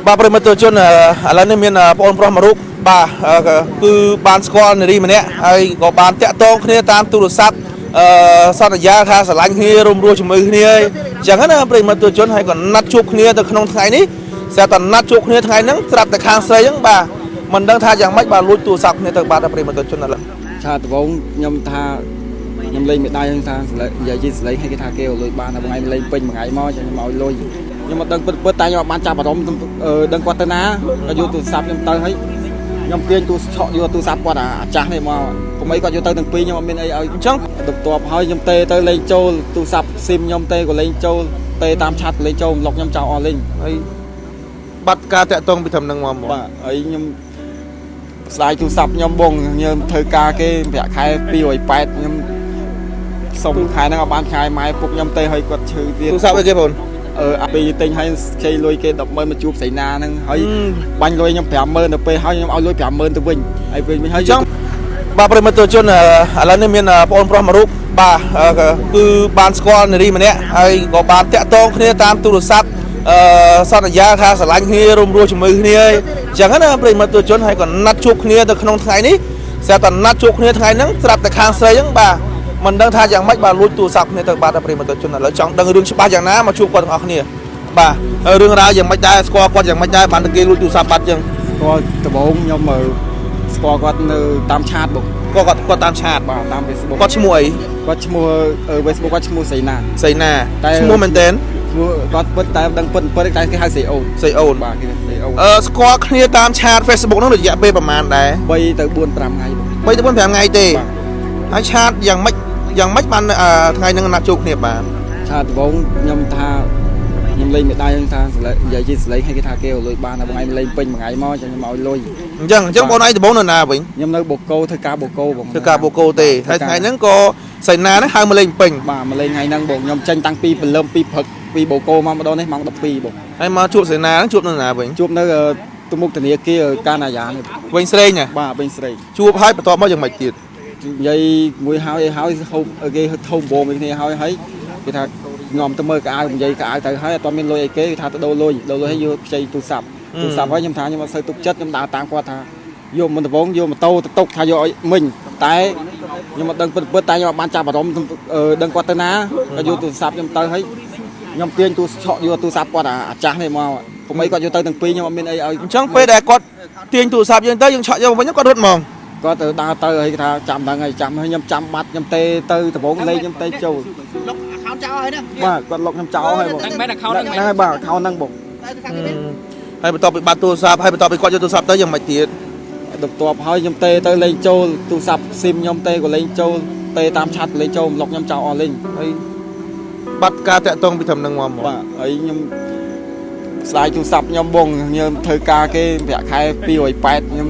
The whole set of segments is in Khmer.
បាទប្រិយមិត្តទស្សនិកជនឥឡូវនេះមានបងប្រុសមួយរូបបាទគឺបានស្គាល់នារីម្នាក់ហើយក៏បានតាក់ទងគ្នាតាមទូរស័ព្ទអឺសន្យាថាស្រឡាញ់គ្នារួមរស់ជាមួយគ្នាអញ្ចឹងណាប្រិយមិត្តទស្សនិកជនហើយក៏ណាត់ជួបគ្នាទៅក្នុងថ្ងៃនេះស្រាប់តែណាត់ជួបគ្នាថ្ងៃហ្នឹងស្រាប់តែខាងស្រីហ្នឹងបាទមិនដឹងថាយ៉ាងម៉េចបាទលួចទូរស័ព្ទគ្នាទៅបាទប្រិយមិត្តទស្សនិកជនឥឡូវ ឆាដំបងខ្ញុំថាខ្ញុំលេងមេដៃខ្ញុំថានិយាយជាសលេងឲ្យគេថាគេឲ្យលុយបានតែថ្ងៃលេងពេញមួយថ្ងៃមកខ្ញុំឲ្យលុយខ្ញុំអត់ដឹងពិតពិតតែខ្ញុំអត់បានចាប់អារម្មណ៍ដឹងគាត់ទៅណាក៏យកទូរស័ព្ទខ្ញុំទៅហើយខ្ញុំទាញទូឆក់យកទូរស័ព្ទគាត់អាចាស់នេះមកកុំអីគាត់យកទៅទាំងពីរខ្ញុំអត់មានអីឲ្យ អញ្ចឹង បន្ទាប់ហើយខ្ញុំទេទៅលេងចូលទូរស័ព្ទស៊ីមខ្ញុំទេក៏លេងចូលទេតាមឆាតលេងចូលលុកខ្ញុំចោលអស់លេង ហើយបាត់ការតាក់ទងពីត្រឹមហ្នឹងមកមក បាទហើយខ្ញុំស្ដាយទូរស័ព្ទខ្ញុំបងខ្ញុំធ្វើការគេប្រាក់ខែ280ខ្ញុំសុំខែហ្នឹងឲ្យបានខែម៉ែពុកខ្ញុំទេឲ្យគាត់ឈឺទៀត ទូរស័ព្ទអីគេបង អឺអាពីទិញឲ្យខ្ចីលុយគេ100,000មកជួបស្រីណាហ្នឹងហើយបាញ់លុយខ្ញុំ50000ទៅពេលហើយខ្ញុំឲ្យលុយ50000ទៅវិញហើយវិញវិញហើយ អញ្ចឹងបាទប្រិយមិត្តទស្សនិកជនឥឡូវនេះមានបងប្រុសមួយរូបបាទគឺបានស្គាល់នារីម្នាក់ហើយក៏បានតាក់ទងគ្នាតាមទូរស័ព្ទអឺសន្យាថាស្រឡាញ់គ្នារួមរស់ជាមួយគ្នាអញ្ចឹងណាប្រិយមិត្តទស្សនិកជនហើយក៏ណាត់ជួបគ្នាទៅក្នុងថ្ងៃនេះស្រាប់តែណាត់ជួបគ្នាថ្ងៃហ្នឹងស្រាប់តែខាងស្រីហ្នឹងបាទមិនដឹងថាយ៉ាងម៉េចបាទលួចទូរស័ព្ទគ្នាទៅបាទប្រិយមិត្តទស្សនិកជនឥឡូវចង់ដឹងរឿងច្បាស់យ៉ាងណាមកជួបគាត់ទាំងអស់គ្នាបាទរឿងរ៉ាវយ៉ាងម៉េចដែរស្គាល់គាត់យ៉ាងម៉េចដែរបានតែគេលួចទូរស័ព្ទបាត់អញ្ចឹង ស្គាល់ដំបូងខ្ញុំស្គាល់គាត់នៅតាមឆាតបង គាត់គាត់តាមឆាត បាទតាម Facebook គាត់ឈ្មោះអី គាត់ឈ្មោះ Facebook គាត់ឈ្មោះសីណា សីណា តែ ឈ្មោះមែនតើ ឈ្មោះគាត់ពិតតែដឹងពិតពិតតែគេហៅសីអូន សីអូន បាទគេសីអូន អឺស្គាល់គ្នាតាមឆាត Facebook ហ្នឹងរយៈពេលប្រហែលដែរ 3ទៅ4 5ថ្ងៃបង 3ទៅ4 5ថ្ងៃទេ បាទ ហើយឆាតយ៉ាងម៉េចយ៉ាងម៉េចបានអឺថ្ងៃហ្នឹងណាត់ជួបគ្នាបាន ឆាតដំបូងខ្ញុំថាខ្ញុំលេងមេដៃខ្ញុំថានិយាយជាសលេងឲ្យគេថាគេឲ្យលុយបានតែថ្ងៃលេងពេញមួយថ្ងៃមកខ្ញុំឲ្យលុយ អញ្ចឹងអញ្ចឹងបងឯងដំបូងនៅណាវិញ ខ្ញុំនៅបូកូធ្វើការបូកូបង ធ្វើការបូកូទេហើយថ្ងៃហ្នឹងក៏សីណាហ្នឹងហៅមកលេងពេញ បាទមកលេងថ្ងៃហ្នឹងបងខ្ញុំចេញតាំងពីព្រលឹមពីព្រឹកពីបូកូមកម្ដងនេះម៉ោង12បង ហើយមកជួបសីណាហ្នឹងជួបនៅណាវិញ ជួបនៅទៅមុខធនាគារកាណាយ៉ានេះ វិញស្រេងណា បាទវិញស្រី ជួបហើយបន្ទាប់មកយ៉ាងម៉េចទៀត និយាយមួយហើយអីហើយហូបគេធំបោមគ្នាហើយហើយគេថាងំទៅមើលកៅអៅនិយាយកៅអៅទៅហើយអត់មានលុយអីគេគេថាទៅដូរលុយដូរលុយហើយយកខ្ចីទូរស័ព្ទទូរស័ព្ទហើយខ្ញុំថាខ្ញុំអត់សូវទុកចិត្តខ្ញុំដើរតាមគាត់ថាយកមិនដំបងយកម៉ូតូទៅទុកថាយកឲ្យមិញតែខ្ញុំអត់ដឹងពិតពិតតែខ្ញុំអត់បានចាប់អារម្មណ៍ដឹងគាត់ទៅណាក៏យកទូរស័ព្ទខ្ញុំទៅហើយខ្ញុំទាញទូឆក់យកទូរស័ព្ទគាត់អាចាស់នេះមកកុំអីគាត់យកទៅទាំងពីរខ្ញុំអត់មានអីឲ្យ អញ្ចឹងពេលដែលគាត់ទាញទូរស័ព្ទយើងទៅយើងឆក់យកមកវិញគាត់រត់ហ្មង គាត់ទៅដើរទៅហើយគេថាចាំដឹងហើយចាំហើយខ្ញុំចាំបាត់ខ្ញុំទេទៅដំបងលេងខ្ញុំទេចូល លុក account ចោលហើយហ្នឹង បាទគាត់លុកខ្ញុំចោលហើយបង ហ្នឹងមែន account ហ្នឹង ហ្នឹងហើយបាទ account ហ្នឹងបង តែទៅខាងនេះ ហើយបន្ទាប់ពីបាត់ទូរស័ព្ទហើយបន្ទាប់ពីគាត់យកទូរស័ព្ទទៅយ៉ាងម៉េចទៀត បន្ទាប់ហើយខ្ញុំទេទៅលេងចូលទូរស័ព្ទស៊ីមខ្ញុំទេក៏លេងចូលទេតាមឆាតលេងចូលលុកខ្ញុំចោលអស់លេង ហើយបាត់ការតាក់ទងពីត្រឹមហ្នឹងមកមក បាទហើយខ្ញុំស្ដាយទូរស័ព្ទខ្ញុំបងខ្ញុំធ្វើការគេប្រាក់ខែ280ខ្ញុ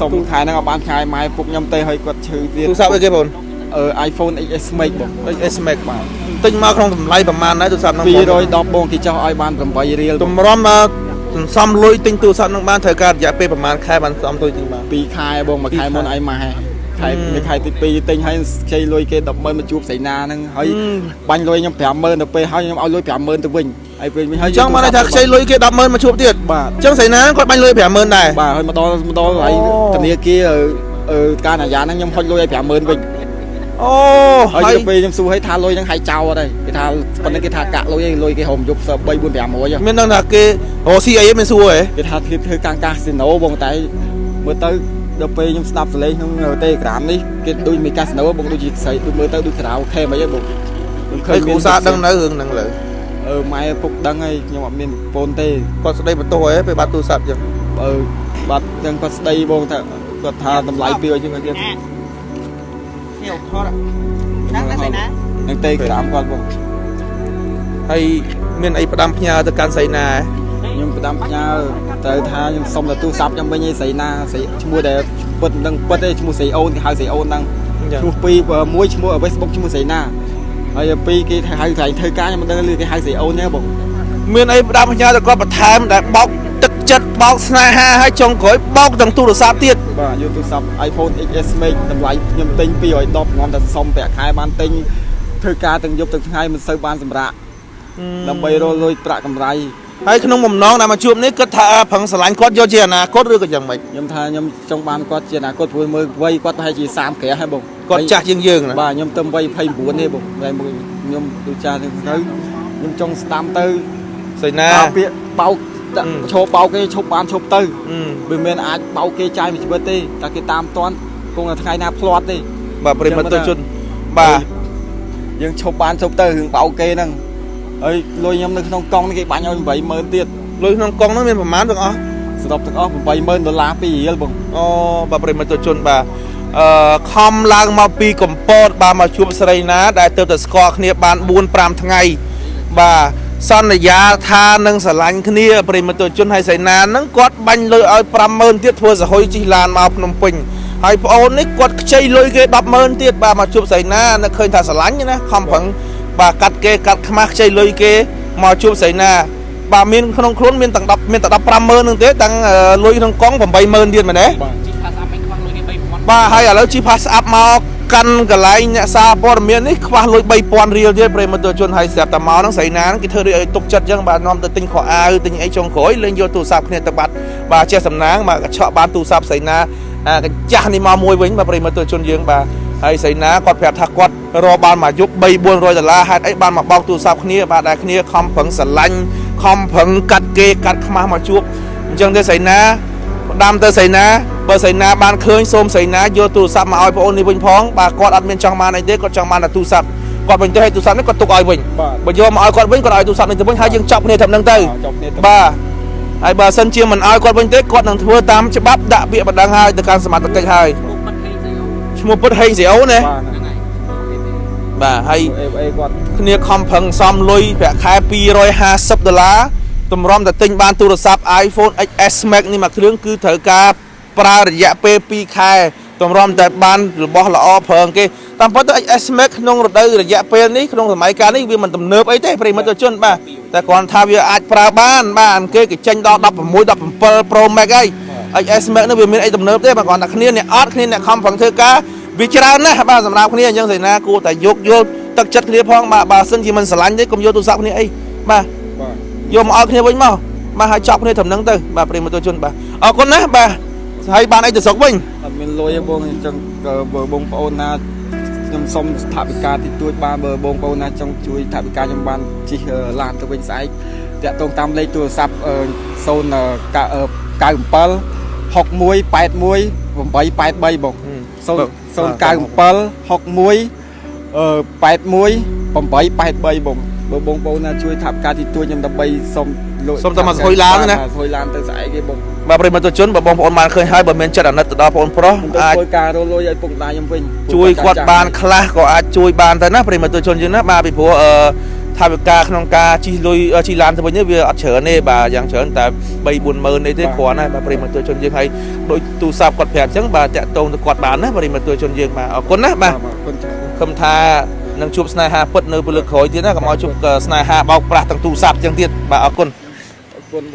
ំសុំខែហ្នឹងឲ្យបានខែម៉ែពុកខ្ញុំទេឲ្យគាត់ឈឺទៀត ទូរស័ព្ទអីគេបង អឺ iPhone XS Max បង XS Max បាទទិញមកក្នុងតម្លៃប្រហែលដែរទូរស័ព្ទហ្នឹង 210បងគេចោះឲ្យបាន8រៀល តម្រាំមកសន្សំលុយទិញទូរស័ព្ទហ្នឹងបានត្រូវការរយៈពេលប្រហែលខែបានសំលុយទិញបាន 2ខែបងមួយខែមុនឲ្យម៉ែខែនៅខែទី2ទិញឲ្យខ្ចីលុយគេ100,000មកជួបស្រីណាហ្នឹងហើយបាញ់លុយខ្ញុំ50000ទៅពេលហើយខ្ញុំឲ្យលុយ50000ទៅវិញហើយវិញវិញហើយ អញ្ចឹងបានន័យថាខ្ចីលុយគេ100,000មកជួបទៀត បាទ អញ្ចឹងស្រីណាគាត់បាញ់លុយ50000ដែរ បាទហើយមកដល់មកដល់ហើយធនាគារអឺការអាយ៉ាហ្នឹងខ្ញុំហុចលុយឲ្យ50000វិញ អូ ហើយ ហើយ ទៅពេលខ្ញុំសួរឲ្យថាលុយហ្នឹងហៃចោលអត់ហើយគេថាប៉ុណ្ណឹងគេថាកាក់លុយឯងលុយគេហមយប់សើ3 4 500 មានដឹងថាគេរកស៊ីអីមានសួរហ៎ គេថាគេធ្វើកាំងកាស៊ីណូបងតែមើលទៅដល់ពេលខ្ញុំស្ដាប់សលេងក្នុង Telegram នេះគេដូចមានកាស៊ីណូបងដូចជាស្រីដូចមើលទៅដូចខារ៉ាអូខេមិនអីបងខ្ញុំ ហើយគ្រូសាដឹងនៅរឿងហ្នឹងលើ អឺម៉ែពុកដឹងហើយខ្ញុំអត់មានប្រពន្ធទេ គាត់ស្ដីបន្ទោសហ៎ពេលបាត់ទូរស័ព្ទអញ្ចឹង អឺបាត់ចឹងគាត់ស្ដីបងថាគាត់ថាតម្លៃពីឲ្យជាងគេ នេះថតហ្នឹងណាស្អីណា នឹង Telegram គាត់បង ហើយមានអីផ្ដាំផ្ញើទៅកាន់ស្រីណាហ៎ ខ្ញុំផ្ដាំផ្ញើត្រូវថាខ្ញុំសុំតែទូរស័ព្ទខ្ញុំវិញឯងស្រីណាស្រីឈ្មោះដែលពិតមិនដឹងពិតទេឈ្មោះស្រីអូនគេហៅស្រីអូនហ្នឹង អញ្ចឹង ឈ្មោះពីរមួយឈ្មោះ Facebook ឈ្មោះស្រីណាហើយពីរគេហៅស្រីធ្វើការខ្ញុំមិនដឹងឮគេហៅស្រីអូនទេបង មានអីផ្ដាំផ្ញើទៅគាត់បន្ថែមដែលបោកទឹកចិត្តបោកស្នេហាហើយចុងក្រោយបោកទាំងទូរស័ព្ទទៀត បាទយកទូរស័ព្ទ iPhone XS Max តម្លៃខ្ញុំទិញ210ងំតែសុំប្រាក់ខែបានទិញធ្វើការទាំងយប់ទាំងថ្ងៃមិនសូវបានសម្រាកដើម្បីរកលុយប្រាក់កម្រៃ ហើយក្នុងបំណងដែលមកជួបនេះគិតថាប្រឹងស្រឡាញ់គាត់យកជាអនាគតឬក៏យ៉ាងម៉េច ខ្ញុំថាខ្ញុំចង់បានគាត់ជាអនាគតព្រោះមើលវ័យគាត់ប្រហែលជា30ក្រាស់ហើយបង គាត់ចាស់ជាងយើងណា បាទខ្ញុំទៅវ័យ29ទេបងតែខ្ញុំដូចចាស់ទៅខ្ញុំចង់ស្ដាំទៅ សៃណា តើពាក្យបោកឈប់បោកគេឈប់បានឈប់ទៅ អឺ វាមិនអាចបោកគេចាយមួយជីវិតទេតែគេតាមតាន់គង់តែថ្ងៃណាភ្លាត់ទេ បាទប្រិមត្តជនបាទ យើងឈប់បានឈប់ទៅរឿងបោកគេហ្នឹងហើយលុយខ្ញុំនៅក្នុងកង់នេះគេបាញ់ឲ្យ80000ទៀត លុយក្នុងកុងហ្នឹងមានប្រមាណទាំងអស់ សរុបទាំងអស់80000ដុល្លារ2រៀលបង អូបាទប្រិមត្តជនបាទអឺខំឡើងមកពីកំពតបាទមកជួបស្រីណា ដែលទើបតែស្គាល់គ្នាបាន4 5ថ្ងៃបាទសន្យាថានឹងស្រឡាញ់គ្នាប្រិមត្តជនហើយស្រីណាហ្នឹងគាត់បាញ់លុយឲ្យ50000ទៀតធ្វើសហុយជិះឡានមកភ្នំពេញហើយប្អូននេះគាត់ខ្ចីលុយគេ100000ទៀតបាទមកជួបស្រីណានឹកឃើញថាស្រឡាញ់ណាខំប្រឹងបាទកាត់គេកាត់ខ្មាស់ខ្ចីលុយគេមកជួបស្រីណាបាទមានក្នុងខ្លួនមានទាំង10មានតែ150,000ហ្នឹងទេទាំងលុយក្នុងកង់80000ទៀតមែនទេ បាទ ជីថាស្អាប់មិនខ្វះលុយគេ3000 បាទហើយឥឡូវជីផាសស្អាប់មកកាន់កន្លែងអ្នកសារព័ត៌មាននេះខ្វះលុយ3000រៀលទៀតប្រិយមិត្តជនហើយស្រាប់តែមកហ្នឹងស្រីណាហ្នឹងគេធ្វើដូចឲ្យទុកចិត្តអញ្ចឹងបាទនាំទៅទិញខោអាវទិញអីចុងក្រោយលេងយកទូរស័ព្ទគ្នាទៅបាត់បាទចេះសំណាងបាទកញ្ឆក់បានទូរស័ព្ទស្រីណាអាកញ្ចាស់នេះមកមួយវិញបាទប្រិយមិត្តជនយើងបាទហើយស្រីណាគាត់ប្រាប់ថាគាត់រកបានមួយយប់3 400ដុល្លារហេតុអីបានមកបោកទូរស័ព្ទគ្នាបាទដែលគ្នាខំប្រឹងស្រឡាញ់ខំប្រឹងកាត់គេកាត់ខ្មាស់មកជួបអញ្ចឹងទេស្រីណា ផ្ដាំទៅសៃណាបើសៃណាបានឃើញសូមសៃណាយកទូរស័ព្ទមកឲ្យប្អូននេះវិញផងបាទគាត់អត់មានចង់បានអីទេគាត់ចង់បានតែទូរស័ព្ទគាត់វិញទៅឲ្យទូរស័ព្ទនេះគាត់ទុកឲ្យវិញ បាទ បើយកមកឲ្យគាត់វិញគាត់ឲ្យទូរស័ព្ទនេះទៅវិញហើយយើងចាប់គ្នាត្រឹមហ្នឹងទៅ ចប់គ្នាទៅ បាទហើយបើសិនជាមិនឲ្យគាត់វិញទេគាត់នឹងធ្វើតាមច្បាប់ដាក់ពាក្យបណ្ដឹងហើយទៅកាន់សមត្ថកិច្ចហើយ ពុកបាត់ហេងស្អីអូ ឈ្មោះពុតហេងសេអូណា បាទ ហ្នឹងហើយ បាទហើយ អេអេគាត់ គ្នាខំប្រឹងសំលុយប្រាក់ខែ250ដុល្លារតម្រាំតែទិញបានទូរស័ព្ទ iPhone XS Max នេះមួយគ្រឿងគឺត្រូវការប្រើរយៈពេល2ខែតម្រាំតែបានរបស់ល្អប្រងគេតាមពិតទៅ XS Max ក្នុងរដូវរយៈពេលនេះក្នុងសម័យកាលនេះវាមិនទំនើបអីទេប្រិយមិត្តជនបាទតែគ្រាន់ថាវាអាចប្រើបានបាទគេគេចេញដល់16 17 Pro Max ហើយ XS Max នេះវាមានអីទំនើបទេបាទគ្រាន់តែគ្នាអ្នកអត់គ្នាអ្នកខំប្រឹងធ្វើការវាច្រើនណាស់បាទសម្រាប់គ្នាអញ្ចឹងសេនាគួរតែយកយល់ទឹកចិត្តគ្នាផងបាទបើសិនជាមិនស្រឡាញ់ទេកុំយកទូរស័ព្ទគ្នាអីបាទ បាទ យកមកឲ្យគ្នាវិញមកបាទហើយចប់គ្នាត្រឹមហ្នឹងទៅបាទប្រិយមិត្តជនបាទអរគុណណាស់បាទហើយបានអីទៅស្រុកវិញ អត់មានលុយទេបងអញ្ចឹងបើបងប្អូនណាខ្ញុំសុំថវិកាតិចតួចបានបើបងប្អូនណាចង់ជួយថវិកាខ្ញុំបានជិះឡានទៅវិញស្អែកតាក់ទងតាមលេខទូរស័ព្ទ0 97 61 81 883បង0 097 61 81 883បងបើបងប្អូនណាជួយថវិកាតិចតួចខ្ញុំដើម្បីសុំលុយ សុំតែមកស្រួយឡានណា ស្រួយឡានទៅស្អែកទេបង បាទប្រិយមិត្តជនបើបងប្អូនបានឃើញហើយបើមានចិត្តអាណិតទៅដល់បងប្រុស ខ្ញុំទៅ អាច ធ្វើការរលុយឲ្យពុកម្ដាយខ្ញុំវិញ ជួយគាត់បានខ្លះក៏អាចជួយបានទៅណាប្រិយមិត្តជនយើងណាបាទពីព្រោះអឺថាវិការក្នុងការជិះលុយជិះឡានទៅវិញនេះវាអត់ច្រើនទេបាទយ៉ាងច្រើនតែ3 4ម៉ឺននេះទេគ្រាន់ហើយបាទប្រិយមិត្តជនយើងហើយដូចទូរស័ព្ទគាត់ប្រាប់អញ្ចឹងបាទតាក់ទងទៅគាត់បានណាប្រិយមិត្តជនយើងបាទអរគុណណាបាទ អរគុណច្រើន ខំថានឹងជួបស្នេហាពិតនៅពលឹកក្រោយទៀតណាកុំឲ្យជួបស្នេហាបោកប្រាស់ទាំងទូរស័ព្ទអញ្ចឹងទៀតបាទអរគុណ។